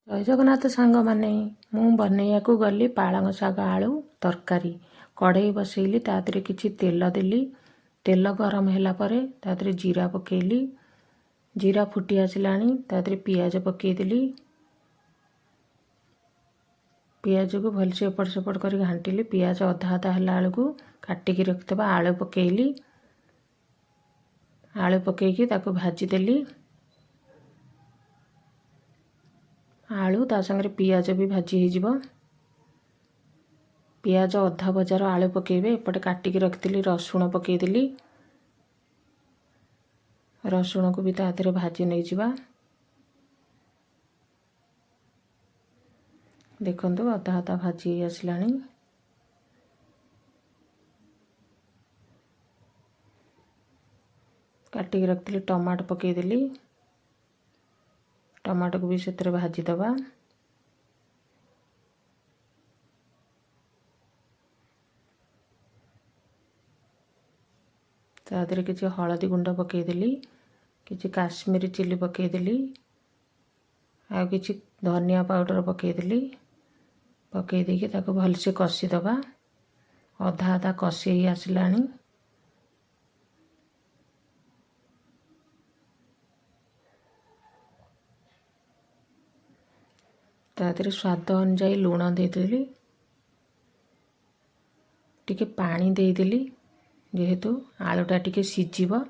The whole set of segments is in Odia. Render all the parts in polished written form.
ଜୟ ଜଗନ୍ନାଥ ସାଙ୍ଗମାନେ, ମୁଁ ବନେଇବାକୁ ଗଲି ପାଳଙ୍ଗ ଶାଗ ଆଳୁ ତରକାରୀ। କଢ଼େଇ ବସେଇଲି, ତା ଦେହରେ କିଛି ତେଲ ଦେଲି। ତେଲ ଗରମ ହେଲା ପରେ ତା ଦେହରେ ଜିରା ପକେଇଲି। ଜିରା ଫୁଟି ଆସିଲାଣି, ତା ଦେହରେ ପିଆଜ ପକେଇଦେଲି। ପିଆଜକୁ ଭଲସେ ଏପଟ ସେପଟ କରି ଘାଣ୍ଟିଲି। ପିଆଜ ଅଧା ଅଧା ହେଲା ବେଳକୁ କାଟିକି ରଖିଥିବା ଆଳୁ ପକେଇଲି। ଆଳୁ ପକେଇକି ତାକୁ ଭାଜିଦେଲି। ଆଳୁ ତା ସାଙ୍ଗରେ ପିଆଜ ବି ଭାଜି ହେଇଯିବ। ପିଆଜ ଅଧା ଭଜାର ଆଳୁ ପକେଇବେ। ଏପଟେ କାଟିକି ରଖିଥିଲି ରସୁଣ ପକେଇଦେଲି। ରସୁଣକୁ ବି ତା ଦେହରେ ଭାଜି ନେଇଯିବା। ଦେଖନ୍ତୁ ଅଧା ଅଧା ଭାଜି ହେଇ ଆସିଲାଣି। କାଟିକି ରଖିଥିଲି ଟମାଟୋ ପକେଇଦେଲି। ଟମାଟୋକୁ ବି ସେଥିରେ ଭାଜିଦେବା। ତା ଦେହରେ କିଛି ହଳଦୀ ଗୁଣ୍ଡ ପକେଇଦେଲି, କିଛି କାଶ୍ମୀରୀ ଚିଲି ପକେଇଦେଲି, ଆଉ କିଛି ଧନିଆ ପାଉଡ଼ର ପକେଇଦେଲି। ପକେଇ ଦେଇକି ତାକୁ ଭଲସେ କଷିଦେବା। ଅଧା ଅଧା କଷି ହେଇ ଆସିଲାଣି। ତା ଦେହରେ ସ୍ୱାଦ ଅନୁଯାୟୀ ଲୁଣ ଦେଇଦେଲି, ଟିକେ ପାଣି ଦେଇଦେଲି, ଯେହେତୁ ଆଳୁଟା ଟିକେ ସିଝିବ।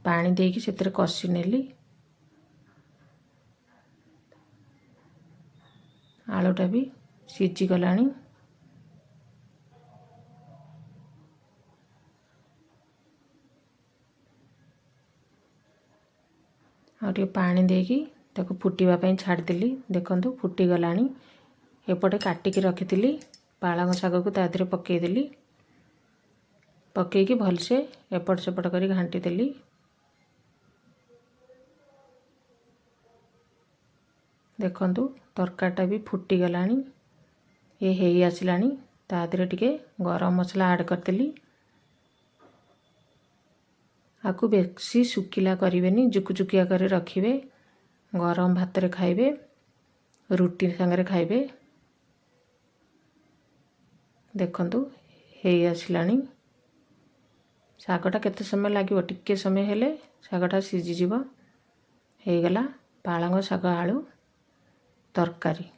ପାଣି ଦେଇକି ସେଥିରେ କଷି ନେଲି। ଆଳୁଟା ବି ସିଝିଗଲାଣି। ଆଉ ଟିକେ ପାଣି ଦେଇକି ତାକୁ ଫୁଟିବା ପାଇଁ ଛାଡ଼ିଦେଲି। ଦେଖନ୍ତୁ ଫୁଟିଗଲାଣି। ଏପଟେ କାଟିକି ରଖିଥିଲି ପାଳଙ୍ଗ ଶାଗକୁ ତା ଦେହରେ ପକେଇଦେଲି। ପକେଇକି ଭଲସେ ଏପଟ ସେପଟ କରି ଘାଣ୍ଟିଦେଲି। ଦେଖନ୍ତୁ ତରକାରୀଟା ବି ଫୁଟିଗଲାଣି, ଏ ହେଇ ଆସିଲାଣି। ତା ଦେହରେ ଟିକେ ଗରମ ମସଲା ଆଡ଼୍ କରିଦେଲି। ଆକୁ ବେଶୀ ଶୁଖିଲା କରିବେନି, ଜୁକୁଜୁକିଆ କରି ରଖିବେ। ଗରମ ଭାତରେ ଖାଇବେ, ରୁଟି ସାଙ୍ଗରେ ଖାଇବେ। ଦେଖନ୍ତୁ ହେଇ ଆସିଲାଣି। ଶାଗଟା କେତେ ସମୟ ଲାଗିବ, ଟିକେ ସମୟ ହେଲେ ଶାଗଟା ସିଝିଯିବ। ହେଇଗଲା ପାଳଙ୍ଗ ଶାଗ ଆଳୁ ତରକାରୀ।